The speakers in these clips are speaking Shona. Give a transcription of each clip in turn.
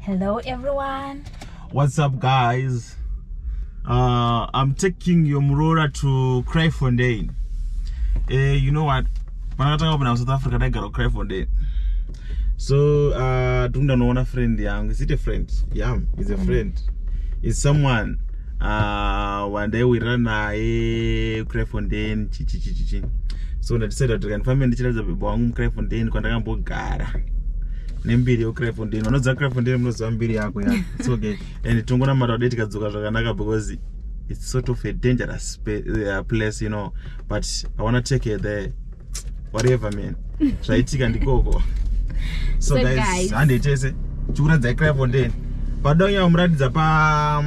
Hello everyone. What's up guys? I'm taking your muroora to Kraaifontein. You know what? Panakatanga kupinda South Africa ndaigara kuKraaifontein. So tikuenda kunoona friend yangu. Is it a friend? Yeah, it's a friend. It's someone wandaiwirirana naye kuKraaifontein chi chi chi chi. So ndadecide kuti kandifambe ndichiratidza baba wangu muKraaifontein kwandakambogara. Nembiri yekuKraaifontein. Vanoziva Kraaifontein munoziva mbiri yako ya. It's okay. And tongonamata kuti tikadzoka zvakanaka because it's sort of a dangerous place, you know. But I want to take her there. Whatever, man. Zvaitika ndikoko. So, So guys, guys, handei tese tikuratidzai Kraaifontein. Padonya muratidza pa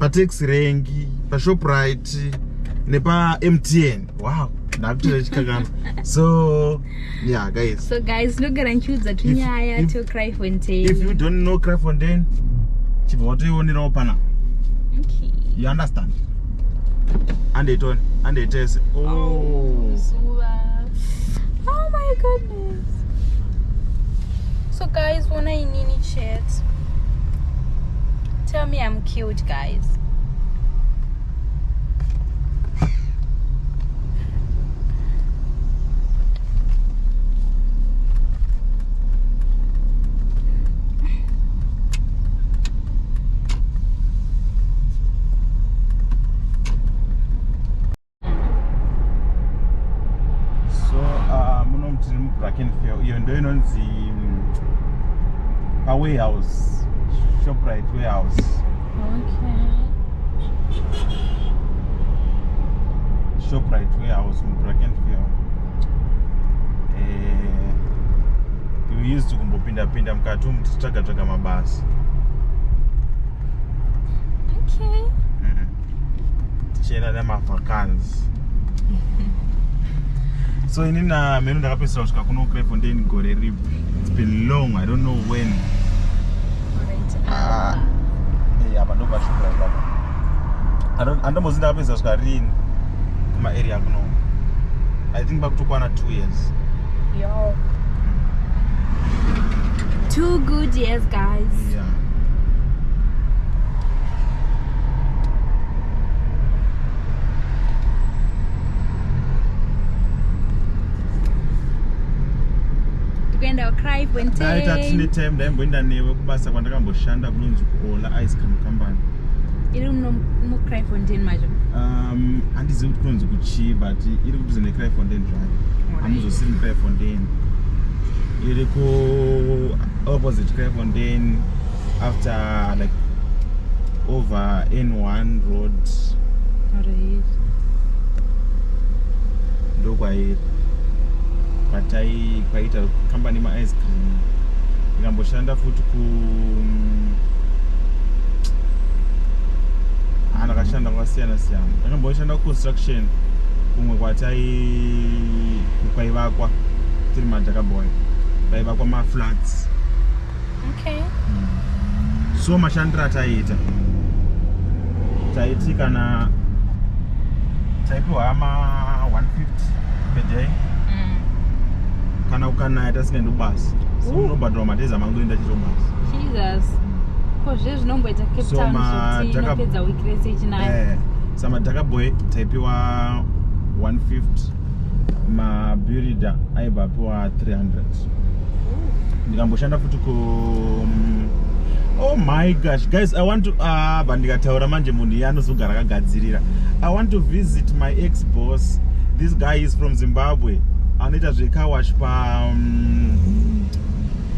taxi rank, pa Shoprite nepa MTN. Wow, ndakutoita chikakano. So, yeah guys. So guys, ndogara ndichiudza tunyaya to Kraaifontein. If you don't know Kraaifontein, chibva watoionerawo pana. Okay. You understand? Handei tone, handei tese. Oh. Zuva. Oh my goodness. So guys, wanna inini chat? Tell me I'm cute, guys. So muno tiri muBrackenfell. Iyo ndo inonzi pawarehouse, Shoprite warehouse. Okay. Shoprite warehouse muBrackenfell. We used to kumbopinda pinda mukati umu tichitsvaga tsvaga mabasa. Okay. Tichienda nemavacancies. So inini nameno ndakapedzisira kusvika kuno Kraaifontein gore ripi. It's been long, I don't know when. Alright. Ah. Apa ndo paShoprite apa. Handombozi ndakapedzisa kusvika rini kumaarea kuno. I think pakutokwana 2 years. Yo. 2 good years, guys. Yeah. Tikuenda Dai Kraaifontein. tatine time ndaimboenda newe kubasa kwandakamboshanda kunonzi kuOla Ice Cream Company. Iri muno muKraaifontein macho. Handizivi kuti kunonzi kuchii, but iri kudhuze neKraaifontein zvayo. Hamuzosiri muKraaifontein. Iri ku opposite Kraaifontein after like over N1 road. Alright. Ndokwairi kwatai kwaita kambani maice cream. Ndikamboshanda futi ku ndakashanda kwakasiyana siyana. Ndakamboshanda kuconstruction kumwe kwatai kwaivakwa tiri madhaka boy, kwaivakwa maflats. Okay. So mashandiro ataiita, taiti kana taipiwa ma 150 per day kana ukanaya tasingaendi kubasa, so unobhadharwa madays amangoenda chito basa. Jesus. Ko zve zvinomboita Cape So, Town zvekuti inopedza wiki rese ichinaya. Eh, samadhaka boy taipiwa 150, mabuilder aibva apiwa 300. Ndikamboshanda futi ku oh my gosh guys, I want to but ndikataura manje munhu iye anozogara akagadzirira. I want to visit my ex boss. This guy is from Zimbabwe, anoita zvecarwash pa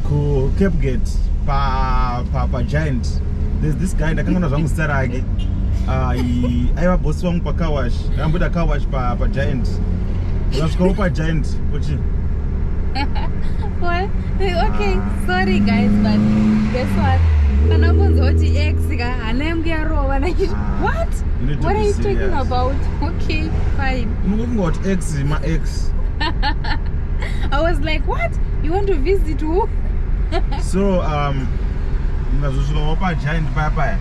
ku Cape Gate pa Giant. There's this guy, ndakanganwa zvangu zita rake. Aiva bosi wangu pacarwash. Ndakamboita carwash pa Giant. Ukasvikawo paGiant uchi Well, okay, sorry guys, but guess what? Kana kunzwa kuti ex ka, hana yangu yarova nachiti Ah, what? You need to What be are you talking serious. about? Okay, fine. Unongofunga kuti ex ma-ex. I was like, what? You want to visit who? So mukazosvikawo paGiant paya paya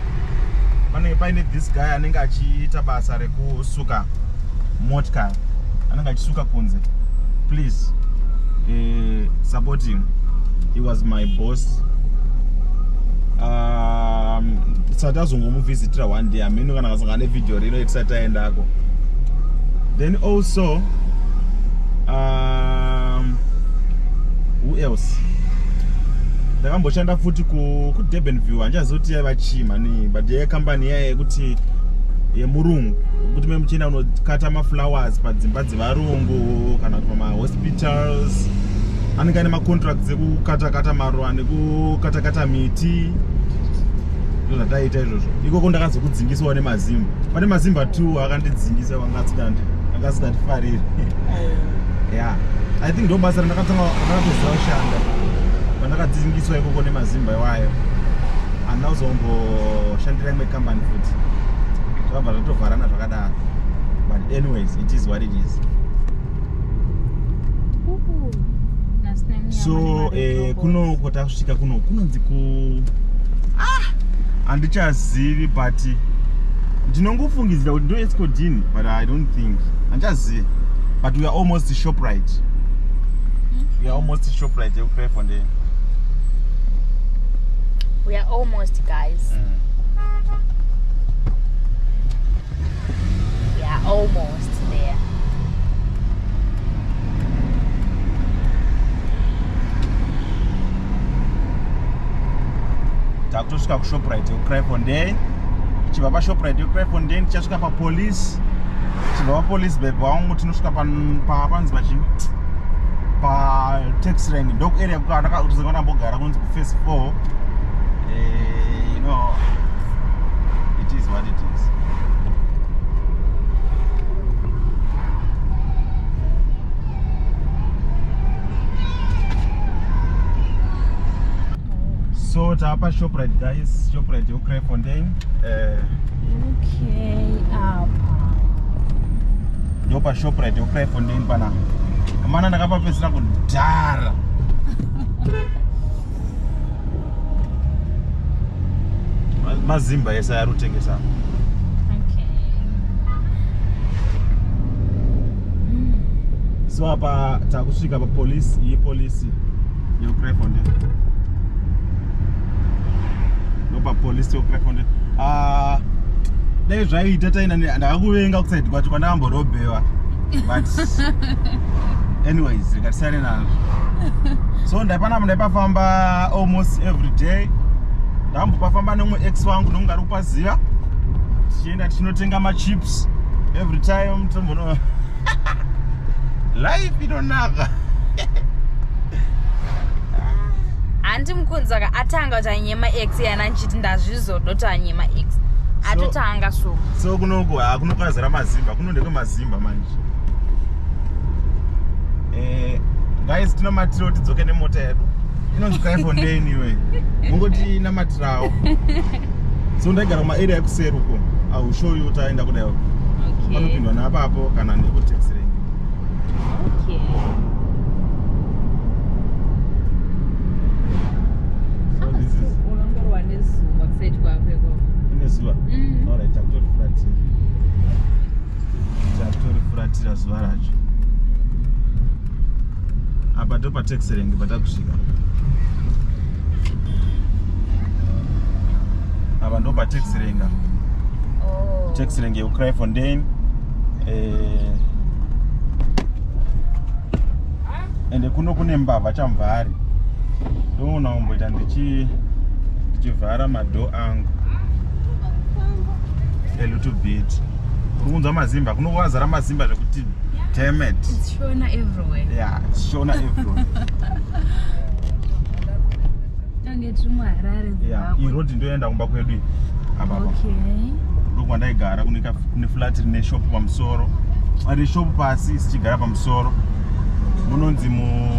panenge paine this guy anenge achiita basa rekusuka motikari, anenge achisuka kunze. Please support him. He was my boss. Tisati tazongomuvhizitira one day, hameno kana kasangana nevhidhiyo rino tisati taendako. Then also, who else? Ndakamboshanda futi kuDurban View, handichazivi kuti yaiva chii mani, but yaiva kambani iya yekuti yemurungu, yekuti me muchienda kunokata maflowers padzimba dzevarungu kana kuti pamahospitals. Anenge ane macontracts ekukata-kata maruva nekukata-kata miti. Ndozvataiita izvozvo ikoko. Ndakazokudzingiswawo nemazimba. Pane mazimba two akandidzingisa, anga asingandifariri. Yeah, I think ndo basa randakatanga, randakapedzisira kushanda, pandakadzingiswa ikoko nemazimba iwayo. Handina kuzomboshandira imwe kambani futi, zvakabva zvatovharana zvakadaro. But anyways, it is what it is. Uhu. Nhasi nemunyama. So kuno kwatasvika kuno kunonzi ku, ah, handichazivi, but ndinongofungidzira kuti ndo Escodini, but I don't think, handichazivi. But we are almost Shoprite, we are almost Shoprite yekuKraaifontein. We are almost, guys. We are almost there. Takutosvika kuShoprite yekuKraaifontein. Tichibva paShoprite yekuKraaifontein tichasvika papolice. Tichibva papolice, bebe wangu, tinosvika panzi pachi pataxi rank. Ndokuarea ndakambogara kunonzi kuphase 4. You know, it is what it is. So taapa Shoprite, guys, Shoprite yekuKraaifontein. Okay, apa. Ndo paShoprite yekuKraaifontein panapa. Mana ndakapapedzisira kudhara. Mazimba ese ari kutengesa. Okay. So apa takusvika papolisi. Iyi polisi yekuKraaifontein, ndo papolisi yekuKraaifontein. Ah, dai zvaiita taina ndakakuvenga kuside kwacho kwandakamborobhewa, but anyways, rikatisiyane nazvo. So ndaipanapa, ndaipafamba almost every day. Ndambopafamba nemumwe ex wangu, nonge ari kupaziva, tichienda tichinotenga machips every time. Tombono life inonaka. Handi mukunzaka atanga kuti anyema ex yana, nchiti ndazvizodoti anyema ex atotanga so. So kunoku hakuno kwazara mazimba, kuno ndekwemazimba manje. Guys, tinomatirawo tidzoke nemota yedu inonzi Kraaifontein iwe, mungoti namatirawo. So ndaigara kumaarea ekuseri uko. I will show you taenda kudaiwo. Panopindwa napapo kana nekutaxi rank. So this is Unongorwa nezuva kuside kwako ikoko. Ine zuva. Alright, takutorifuratira, takutorifuratira zuva racho. Apa ndo pataxi rank patakusvika. Apa ndo pataxi rank. Oh. Taxi rank yekuKraaifontein. Ende kuno kune mbavha chamvari. Ndoona kumboita ndichivhara madoor angu a little bit. Uri kunzwa mazimba, kuno kwazara mazimba zvekuti damn it. It's Shona everywhere. Yeah, it's Shona everywhere. Tange tiri muHarare. Yeah, iyi road ndoenda kumba kwedu iyi. Apa apa. Ndokwandaigara, kune flat rine shop pamusoro, rine shop pasi, sichigara pamusoro. Munonzi mu,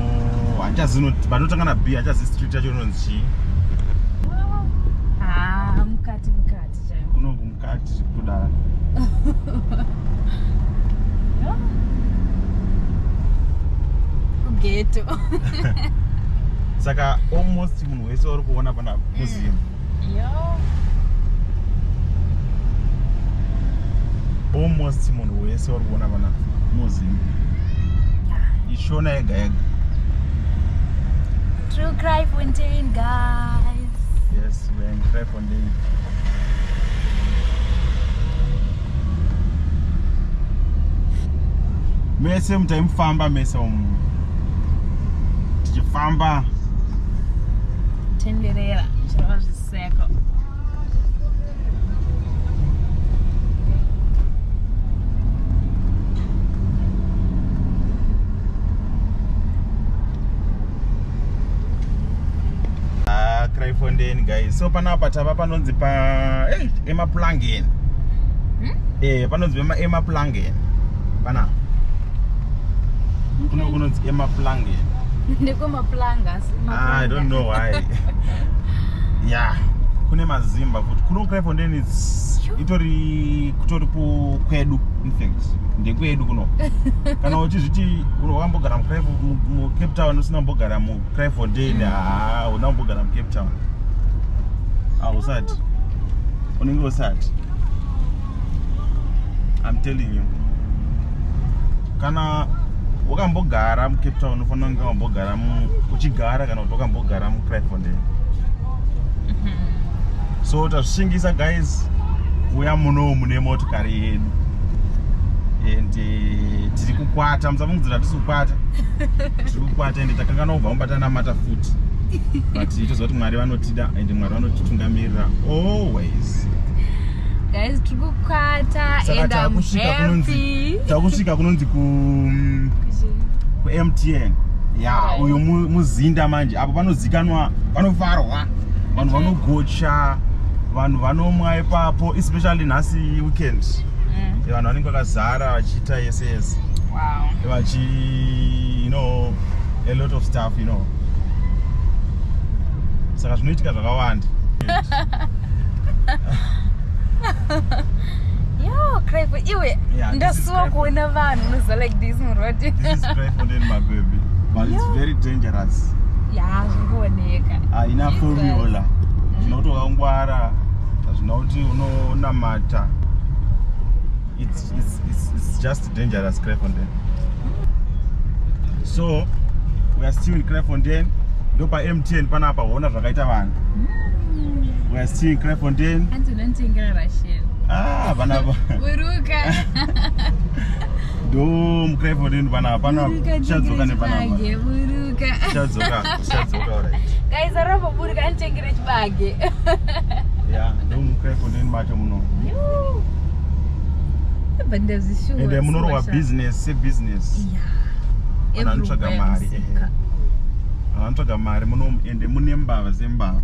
handichazivi, panotanga na B, handichazivi street yacho inonzi chii. Ah, mukati mukati chaimo. Kunoku mukati kudaro. Kugeto. Saka almost munhu wese uri kuona pana muzimu. Yo. Almost munhu wese uri kuona pana muzimu. Ishona yega yega. True Kraaifontein, guys. Yes, we are in Kraaifontein. Mese mutaimufamba mese umu tichifamba. Tenderera chirova zviseko. Ah, Kraaifontein guys. So panapa tava panonzi pa emaplangeni. Panonzi emaplangeni. Panapa. Kuno kunonzi emaplangeni. Ndekwemaplanga. I don't know why. Yeah. Kune mazimba futi. Kuno Kraaifontein is itori kutori kwedu in fact. Ndekwedu kuno. Kana uchizviti wakambogara mu Cape Town usina kumbogara mu Kraaifontein, ah, una kumbogara mu Cape Town. Ah, usati. Unenge usati. I'm telling you. Kana wakambogara mu Cape Town unofanira kunge wambogara uchigara kana kuti wakambogara mu Kraaifontein. So tazvishingisa guys, uya muno mune motokari yedu. And tiri kukwata, musafungidzira hatisi kukwata. Tiri kukwata ende takanganwa kubva mubatanamata futi. But toziva kuti Mwari vanotida and Mwari vanotitungamirira always. Guys, tiri kukwata and I'm happy. Takusvika kunonzi ku MTN. Ya, uyu muzinda manje. Apo panozikanwa, panofarwa. Vanhu vanogocha, vanhu vanomwa ipapo, especially nhasi weekend. Vanhu vanenge vakazara vachiita yese yese. Wow. Vachi, you know, a lot of stuff, you know. Saka zvinoitika zvakawanda. Yo, Kraaifontein. Iwe, ndasuwa kuona vanhu unoziva like this muroad. This is Kraaifontein, my baby. But it's very dangerous. Yeah, zvingooneka. Haina formula. Zvinokuti wakangwara, hazvina kuti unonamata. It's just dangerous, Kraaifontein. So, we are still in Kraaifontein. Ndopa MTN panapa huona zvakaita vanhu. We are still in Kraaifontein. Hanzi unonditengera Rachel. Ah, panapa. Buruka. Ndo muKraaifontein panapa. Panapa tichadzoka nepanapa. Buruka. Tichadzoka, tichadzoka alright. Guys, aramba buruka anditengere chibage. Yeah, ndo muKraaifontein macho muno. But ndazvishuwa. Ende munorohwa business sebusiness. Yeah. Vanhu vanotsvaga mari. Vanhu vanotsvaga mari muno ende mune mbavha sembavha.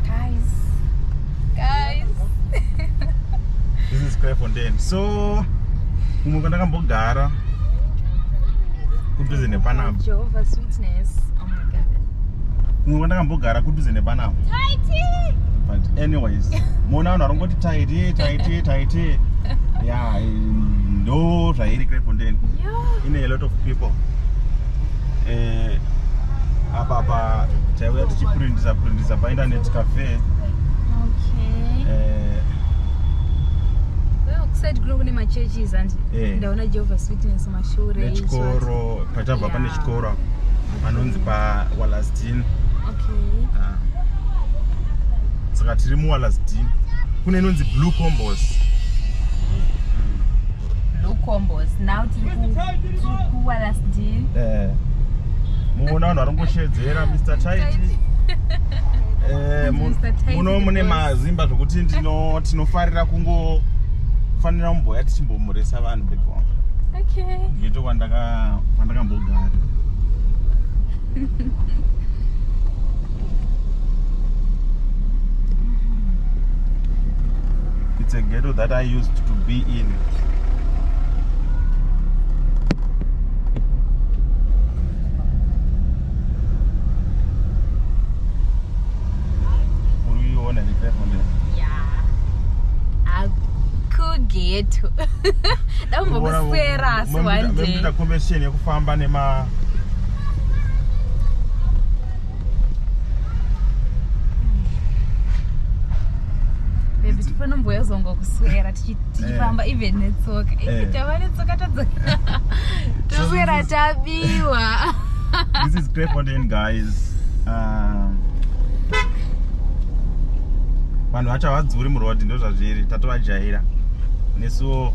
Guys. Guys. This is Kraaifontein. So kumwe kwandakambogara kudhuze nepanapa. Jehovah's Witness. Oh my God. Kumwe kwandakambogara kudhuze nepanapa. Tighty. But anyways, muona vanhu varongoti taiti taiti taiti. Yeah, ndo zvairi Kraaifontein. Ine a lot of people. Apa apa taiuya tichiprintisa printisa painternet cafe. Okay. Well, kuside kuno kune machurches and ndaona Jehovah's Witness mashure. Nechikoro, pachabva pane chikoro panonzi pa Wallaston. Okay. Saka tiri muWallaston. Kune inonzi Blue Combos. Blue Combos. Now tiri kuWallaston. Muona vanhu varongoshedzera Mr. Taiti. Muno mune mazimba zvokuti tinofarira kungofanira kumboya tichimbomhoresa vanhu before. Okay. Ndito kwandakambogara. It's a ghetto that I used to be in. Yeah. Akughetto. Ndambokuswera asi one day. Competition yekufamba nema Baby, tifanomboyozonga kuswera tichifamba even netsoka. Tava netsoka tadzoka. Toswera tabiwa. This is Kraaifontein, guys. Vanhu vacho havadzuri muroad, ndo zvazviri, tatovajaira nesuwo.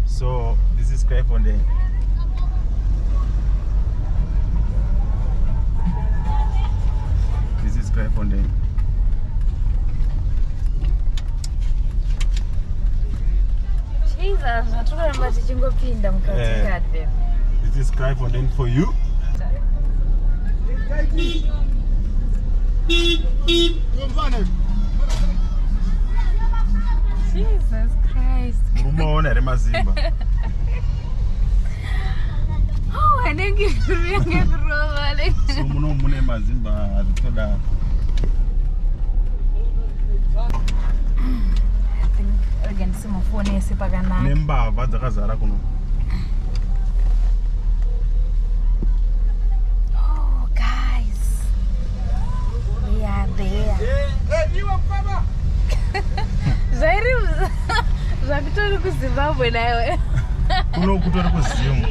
So this is Kraaifontein. This is Kraaifontein. Jesus, zvatiroramba tichingopinda mukatikati. Eh. This is Kraaifontein for you. Jesus Christ. Murumaona here mazimba? Oh, anenge ringe kurova le. So muno mune mazimba azvitodaro. I think rega ndisimufoni ese pakanaka. Nembavha dzakazara kuno. Oh, guys. We are there. Zvairi zvakutori kuZimbabwe naiwe. Kuno kutori kuZimu.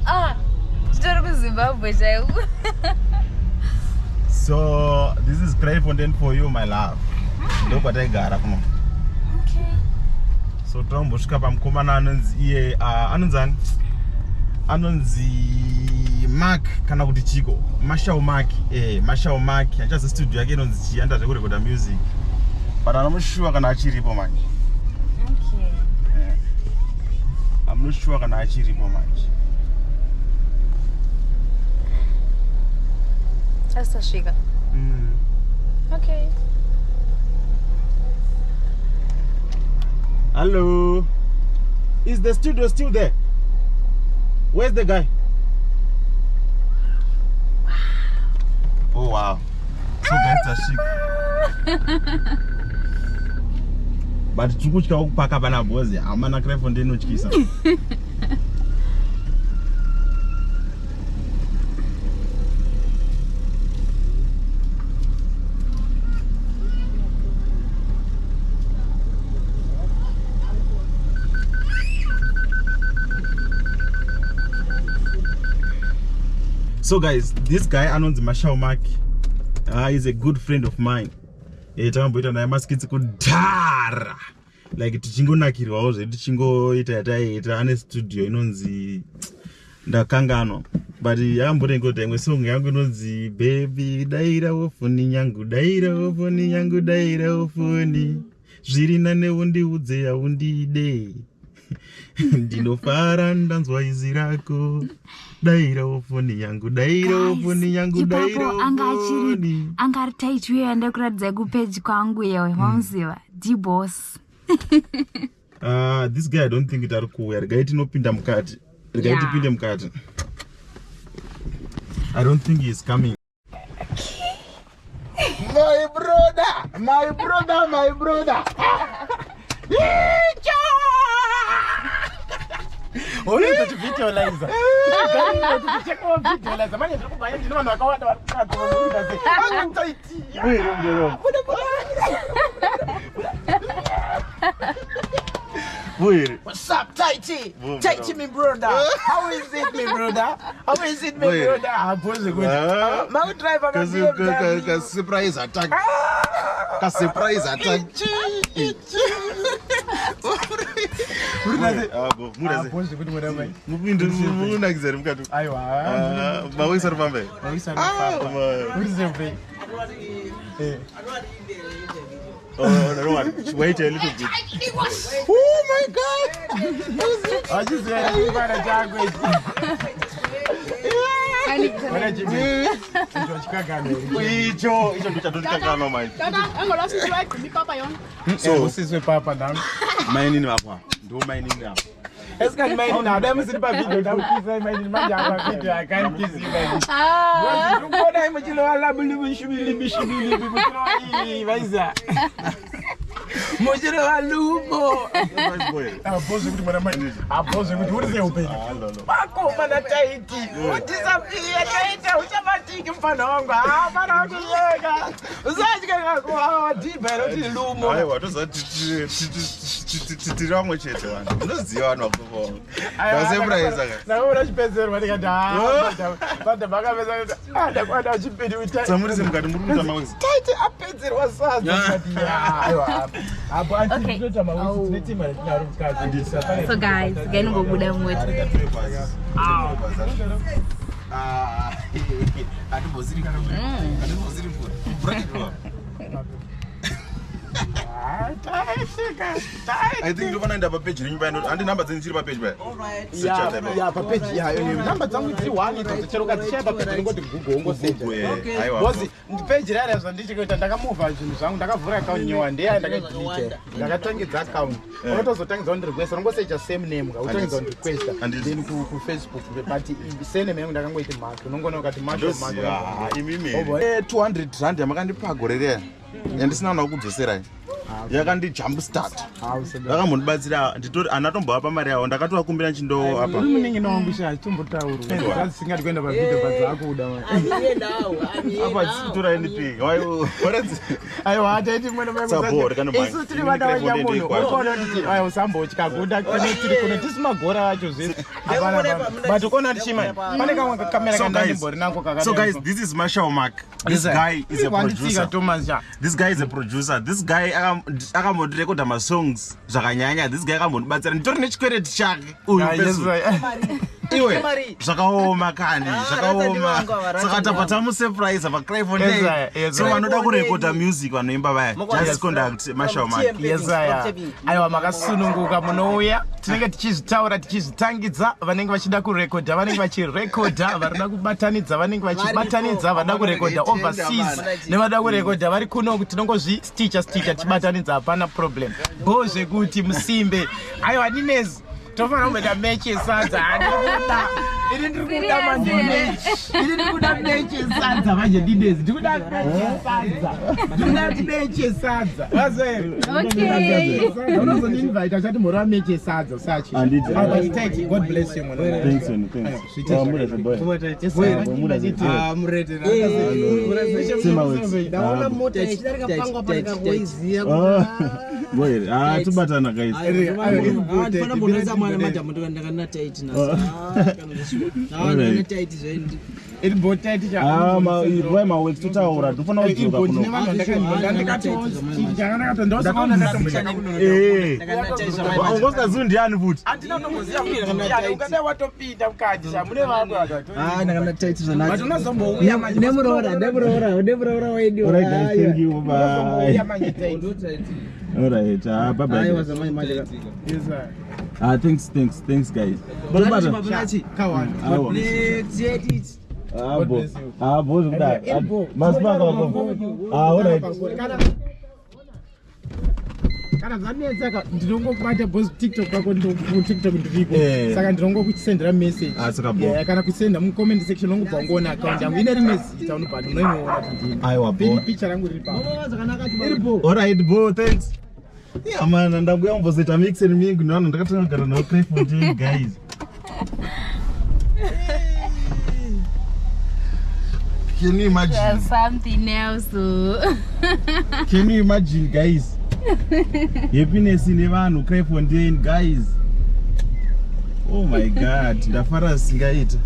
Ah, titori kuZimbabwe chaiko. So this is Kraaifontein for you, my love. Ndokwataigara kuno. Okay. So tombosvika pamukomana anonzi iye, anonzi ani? Anonzi Mark kana kuti Chiko. Marshall Mark. Marshall Mark. Achazi studio yake inonzi chi, anoita zvekurekoda music. But anomushuwa kana achiripo manje. Okay. I'm not sure kana achiripo manje. Asasvika. Okay. Hello. Is the studio still there? Where's the guy? Oh wow. So guys, tasvika. But tiri kutyawo kupaka pana bhozi, hamana Kraaifontein inotyisa. So guys, this guy anonzi Marshall Mark is a good friend of mine. Takamboita naye maskits kudhara, like tichingonakirwawo zvedu, tichingoita yataiita. Ane studio inonzi, ndakanganwa, but yakambotengoita imwe song yangu inonzi "Baby dairawo foni yangu, dairawo foni yangu, dairawo foni, zviri nane undiudze yaundide, ndinofara ndanzwa izi rako, dairawo foni yangu, dairawo foni yangu, Ipapo dairawo anga achiri foni." Anga ari taiti uye ndakuratidzai kupeji kwangu yewe mamuziva dboss. This guy, I don't think it ari kuuya. Regai tinopinda mukati. Regai tipinde mukati. I don't think he's coming. My brother, my brother, my brother. Icho! Unoita chivhidhiolaiza. Tichekawo vhidhiolaiza. Manje ndiri kubva ndine vanhu vakawanda vari kukadzi sei. Anganitaitiya. Buire. What's up, Taiti? Boom, Taiti, bro. my brother. How is it, my brother? How is it, my Wait. brother? Hapozi kuti. Ah. Mau driver ma BMW. Ka surprise attack. Ka surprise attack. Ichi, ichi. Ah, bo, mura sei. Hapozi kuti mwana mai. Mupinde, munakidza here mukati? Aiwa. Ah, mawisa ari pamberi. Mawisa Ah, ari Uri sei? Eh. Oh, no, don't worry. Wait a little bit. Oh my God. Achiziva chimwana changu ichi. Mwana chimwe. Icho chikagano. Icho, icho ndo chatotikakanwa manje. Angolwasisi wayigqiba ipapa yona. So, Usiswe papa nami. mainini vapa. Ndo mainini apa. Esikati mainini hada musiri pavideo ndakukisa mainini manje apa video I can't kiss you mainini. Ndikuona muchilova labulibushibili muchilova iyi vaisa. Muchilova lumo. Abhozi kuti mwana mai. Abhozi kuti uri sei upenyu. Ah, no, no. Vakomana Taiti. Udisappear Taiti uchabatiki mfana wangu. Ah mfana wangu ye. Usatya wadhibha here kuti lumo. Aiwa, toziva tiri vamwe chete vanhu. Unoziva vanhu vakufa. Ndasurprise ka. Ndakaona chipedzerwa ndikati madhamba akapedza ndakwada chipedi Samuri mukati muri kuita mawezi. Taiti apedzerwa sadza ndikati ya aiwa apo Okay. anditoita mawezi tine tima ratinaro mukadzi. So guys, ngainongobuda mota. Handimboziri kure. Handimboziri kure. Bracket. I think ndofana enda papeji renyu paya. Handi namba dzenyu dziri papeji paya. Ya papeji ya namba dzangu dziri one idzodzo chero ukadzishaya papeji unongoti Google wongosecha. Google, aiwa. Because peji raya zvandichikuita ndakamuvha zvinhu zvangu ndakavhura account nyowani ndeya ndakaidelete ndakatangidza account unotozotangidza kundirequesta unongosecha same name ka utangidza kundirequesta Handiti. then kufacebook but surname yangu ndakangoiti Mark unongoona ukati Marshall Mark. Ndoziva imimi. Oh, boy. 200 rand yamakandipa gore riya. Yandisina kuda kudzoserai. Yakandi jump start. Ah, usada. Vakambondibatsira nditori andatombovapa mari yavo ndakatovakumbira chindowo apa. Uri munin'ina wangu sha chitombotaurwa dzisingadi kuenda pavideo padzakuda Apa dzisikutora anything. Why aiwa taiti mwene Sabor, kana mhai. isu tiri vana vanyamunhu unoona kuti aiwa usambotya gunda kuno tiri kuno tisi magora acho zvese Hapana, hapana. But ukaona tichimai pane kamwe kakamera So guys, kandandimbori nako kakadai so guys, this is Marshall Mark. This guy is a Wanditsika producer. Thomas sha This guy is a producer. This guy akambondirekodha masongs zvakanyanya. This guy akambondibatsira. Nditori nechikwereti chake. Uyu Ah, yes, person. right. Iwe zvakaoma kani, zvakaoma. Saka tabva tamusurprise paCryfontein. Yes, sir. Yes, So sir. vanoda kurekodha music vanoimba vaya. Just contact Marshall Mark. Yes, aya. Aiwa makasununguka munouya tinenge tichizvitaura tichizvitangidza vanenge vachida kurekodha vanenge vachirekodha varida kubatanidza vanenge vachibatanidza vada kurekodha overseas nevada kurekodha vari kuno tinongozvisticha sticha tichibatanidza hapana problem bo zvekuti musimbe aiwa ninezi tofanira kumboita mechi yesadza handikuda ini ndiri kuda manje mechi ini ndiri kuda mechi yesadza manje ndinezi ndiri kuda mechi yesadza ndiri kuda mechi yesadza vazoere Okay. unozondinvita uchati mhoro wameche sadza usachi Handiti. Ah, but Taiti, god bless you mwana. Thanks, man. Thanks. Zviite Ah, mura zvaboy. Yes, sir. Mura zvaboy. Sema wetsi. Ndaona mota ichidarika pangu apa ndikakuiziya Ah, boy. Ah, tobatana guys. ndifana mbonesa mwana madhamu ndakana taiti Alright. taiti zvaindi Iri bo Taiti cha- Ah, ma boy ma wetsi totaura. Tofana Iri kudzoka bo ndine kuno. vanhu ndakati ndosakaona Eh. Ungosingazivi ndiani futi. handina unomboziva kuti ndiani ungadai watopinda mukati sha mune vamwe vanhu vatori- ndakana taiti But unozombouya manje nemuroora nemuroora nemuroora wedu Alright guys, thank you. Bye. unozombouya manje Taiti. Alright. Ah, bye bye. aiwa zamai manje Yes, sir. Ah, thanks, thanks, thanks guys. Tobata. Kawana. Aiwa. Ah, God bo. bless you. Ah, bo zvekudaro. Iri bo. Masipa akavako. Ah, alright. Kana zvanetsa ka ndinongokubata because TikTok kwako kuTikTok ndiriko Eh. saka ndinongokusendera message. Ah, saka bo. Yeah, kana kusenda mucomment section unongobva wangoona account yangu ine rimwe zita unobva unoiona kuti ndini. Aiwa, bo. Pini picture rangu riri papo. Iri bo. Alright, bo, thanks. Yeah, man, ndakuya kumbozoita mix and mingle nevanhu ndakatanga kugara navo Crafontein, guys. Can you imagine? There's something else. oh. Can you imagine, guys? Happiness nevanhu Crafontein, guys. Oh my god, ndafara zvisingaita.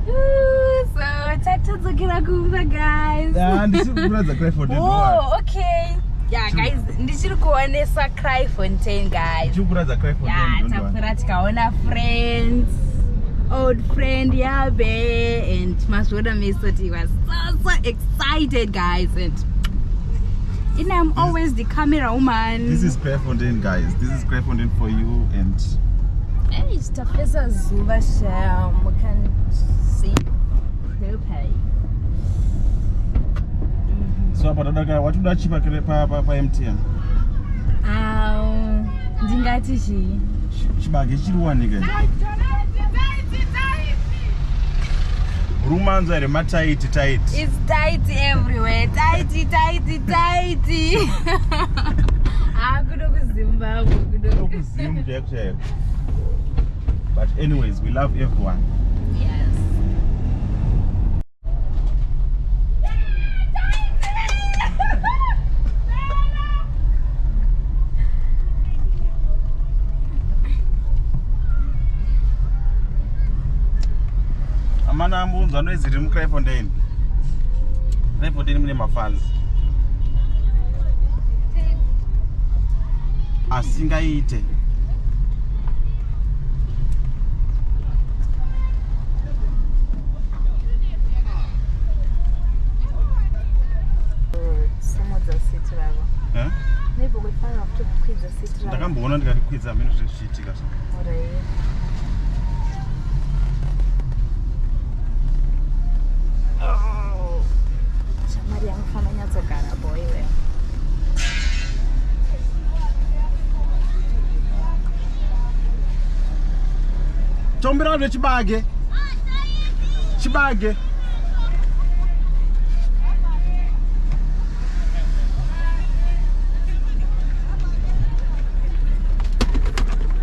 Ooh, so tatodzokera kumba guys. Ah, ndisiri kuratidza Crafontein. Oh, okay. Yeah, guys, ndichiri kuonesa Cryfontein guys. Ndichiri kuratidza Crafontein. Yeah, don't worry. tapfuura tikaona friends, old friend Yabe and Masvoda Mesoti was so so excited guys and and I'm always the camera woman. This is Crafontein, guys. This is Crafontein for you and Hey, tafesa zuva sham. We can see properly. so apa tadaka watoda chipa paMTN. Ndingati chii? Chibage chiri kuwanika. Rumanzwa here mataiti taiti. It's tight everywhere. Tighty, tighty, tighty. Ah, kuno kuZimbabwe kuno. Kuzimu chaiko chaiko. But Anyways, we love everyone. Yes. Amana ambunzwa noise riri muCraaifontein. Kraaifontein mune mafans asingaite. Simudza seat ravo. Eh? Maybe kufanira futi kukwidza seat ravo. Ndakamboona ndikarikwidza, hameno zvezvichiitika so. Alright. Oh. Shamwari yangu fana nyatsogara boy iwe. Tombera nechibage, chibage.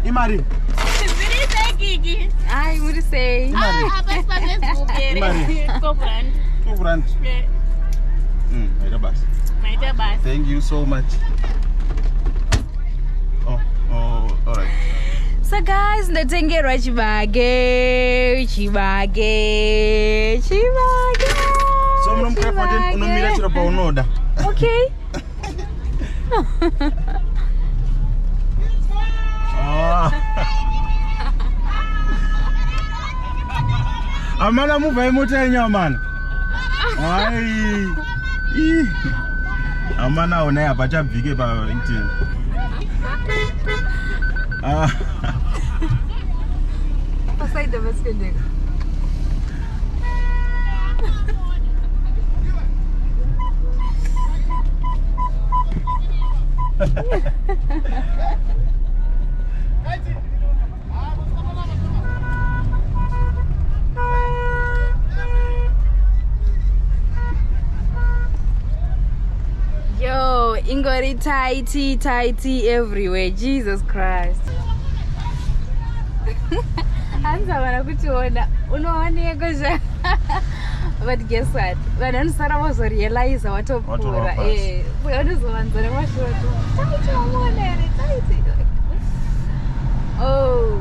Imari. Ai, muri sei? Imari. 12 rand. Maita basa. Maita basa. Thank you so much. Oh, all right. So guys, ndatengerwa chibage, chibage, chibage. So muno muCraaifontein unomira chiro paunoda. Okay. Ah. Amana, muvhai mota yenyu amana. Ai. Ih. Amana, onai hapachabvike paiti. Ah. Pasaida vasikendeka. Yo, ingori tighty, tighty everywhere. Jesus Christ. Hanzi havana kutiona, unooneko zva. But guess what? Vanhu vanosara vozorealiza watopfuura. Watorova pasi. Eh, vanozovanza nemashoto. Taiti wamuona here, taiti. Oh.